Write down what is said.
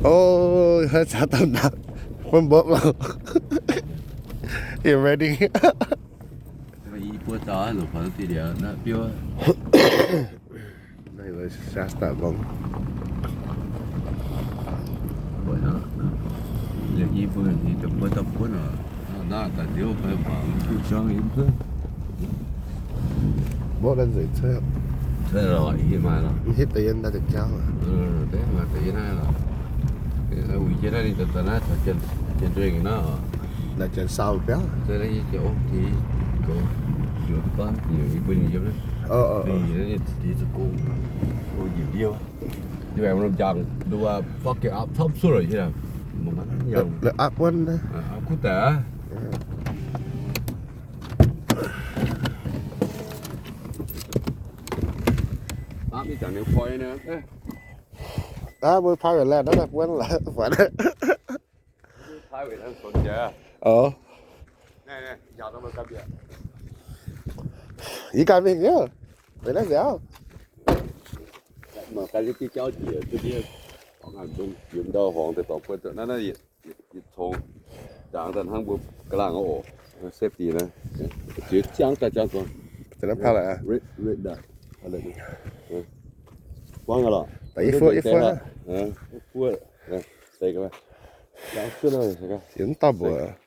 Oh, haaix zanc daaih naaic, bun mbuo lorqc. You ready? Yie mbuo zaux longc fai diqc liuz naaiv biouv. Naaiv Shasta mbuo. Liuz yie mbuo, yie mbuo dauh buonv oc. Naaiv daaih nziouv fai mangc duqv jangv yie mbuo. Mborqv naaiv nzengc cuotv. Cuotv lorqc, yie maaih lorqc. Mv hiuv deix yie naaiv deix jauv. Deix maaih deix yie naaiv lorqc. Wuic jienv naaiv ninh daaih naaiv caux Janx-Nzuih naaiv oc. Naaiv Janx-Sau biauv. Naaiv yie jiex ov, yie goux, yie baav yie mbuo nyei yiem naaiv. Fih naaiv ninh diex za'gengh gox njiec ndiev. Yie aengx lomh njaangc nduov fucking aapv camv suoqv lorqc hieh. La'aapv wuonv naaiv. Aapv kuv daaih. Aapv mv jangc ninh koi naaiv. Aav, mbuo private land naaiv, wuonv la'buatc. Private land, sou jiex. Oc. Yie ganh mingh nyei. Weic naaiv nziaauc. Mangc gaax, diuh jauv jiex duqv ndiev. Yiem ndau horngz deix dorngx buonv naaiv, naaiv yietc congx ndaangc daaih hnangv mbuo ga'laangh oc. Safety naaiv. Jiex jangv daaih jangv zuangx. Red, red dot. Buangv lorqc. Da'yietv fuoqv, yietv fuoqv. Yietv fuoqv. Jiex mv dauh mbuoqc.